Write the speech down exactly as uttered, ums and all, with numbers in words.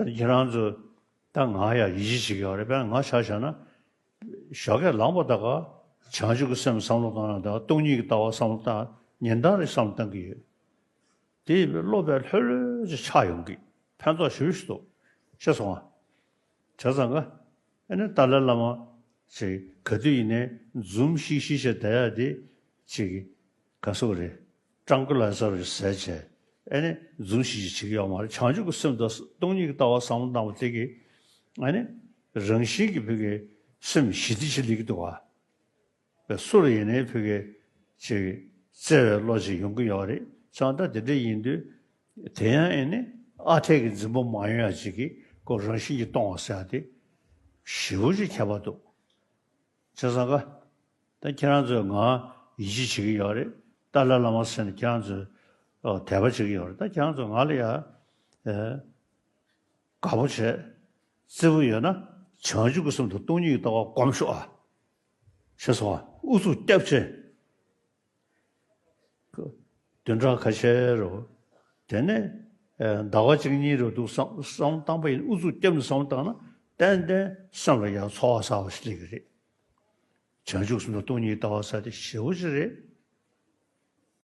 ད་ཁྱེད་རང་ཚོ་ད་ང་ཡ་ཡིད་ཆེས་བྱེད་ཀྱི་ཡོད་རེད། དཔེར་ན་ང་ཆ་བཞག་ན་ཞོགས་ཀས་ལངས་པ་ད་ག་བྱང་ཆུབ་ཀྱི་སེམས་བསམ་བློ་བཏང་ན་ད་ག་སྟོང་ཉིད་ཀྱི་ལྟ་བ་བསམ་བློ་བཏང་ཉིན་ལྟར་རེ་བསམ་བློ་བཏང་གི་ཡོད། དེ་ཡིན་པས་བློ་དཔེ་ལྷོད་ལྷོད་ཅིག་ཆགས་ཡོང་གི་ཕན་ཐོགས་ཞེ་པོ་ཞིག་འདུག་ཤེས་སོང་ང་། བྱས་ཙང་ཀ་ཨ་ནི་ཏཱ་ལའི་བླ་མ་ཅིག་ག་དུས་ཡིན་ནའི་འཛུམ་ཤིག་ཤིག་བྱས་བསྡད་ཡ་དེ་ཅིག་ག་སོག་རེད། ཀྲང་ཀུ་ལའི་ཛར་ཟེར་བྱས་ཨ་ནི་འཛུམ་ཤིག་ཤིག་བྱེད་ཀྱི་ཡོད་མ་རེད། བྱང་ཆུབ་ཀྱི་སེམས་དང་སྟོང་ཉིད་ཀྱི་ལྟ་བ་བསམ་བློ་བཏང་བ་དེ་གིས་ཨ་ནི་རང་བཞིན་གྱིས་བོད་ཀྱི་སེམས་ཞི་བདེ་ཞིག་སླེབས་ཀྱི་འདུག་ག་བས་སུ་ལ་ཡིན་ནའི་བོད་ཀྱི་ཅིག་བརྩེ་བའི་བློ་ཅིག་ཡོང་གི་ཡོད་རེད། བྱས་ཙང་དེ་འདྲ་ཡིན་དུས་དེ་ཡང་ཨེ་ནི་ཨ་འཐས་ཀྱི་འཛིན་པ་མ་ཡོང་ཡ་ཅིག་གི་ཁོ་རང་བཞིན་གྱིས་སྟོང་བ་ཟེར་ཡ་དེ་ཞེ་པོ་ཅིག་ཁྱད་པར་འདུག་བྱས་ཙང་ཀ་ད་ཁྱེད་རང་ཚོས་ང་ཡིད་ཆེས་བྱེད་ཀྱི་ཡོད་རེད། ཏཱ་ལའི་བླ་མ་ཟེར་ནས་ཁྱེད་རང་ཚོས་ཨོ་དད་པ་བྱེད་ཀྱི་ཡོད་རེད། ད་ཁྱེད་རང་ཚོས་ང་ལ་ཡ་ཨེ། དགའ་པོ་བྱས། བརྩེ་པོ་ཡོད་ན་བྱང་ཆུབ་ཀྱི་སེམས་དང་སྟོང་ཉིད་ཀྱི་ལྟ་བ་སྒོམ་ཤོག་ཨ། ཞེས་སོ། ཨུ་ཚུགས་བརྒྱབ་བྱས། བདུན་ཕྲག་ཁ་ཤས་རུ། དེ་ནས་ཟླ་བ་གཅིག་གཉིས་རུ་འདུག་བསམ་བསམ་བཏང་པ་ཡིན། ཨུ་ཚུགས་བརྒྱབ་ནས་བསམ་བཏང་ན་ཏན་ཏན་སེམས་ལ་ཡང་ཚོར་བ་གསར་བ་ཞིག་སླེབས་ཀྱི་རེད། བྱང་ཆུབ་སེམས་དང་སྟོང་ཉིད་ལྟ་བ་ཟེར་དེ་ཞེ་པོ་ཅིག་རེད།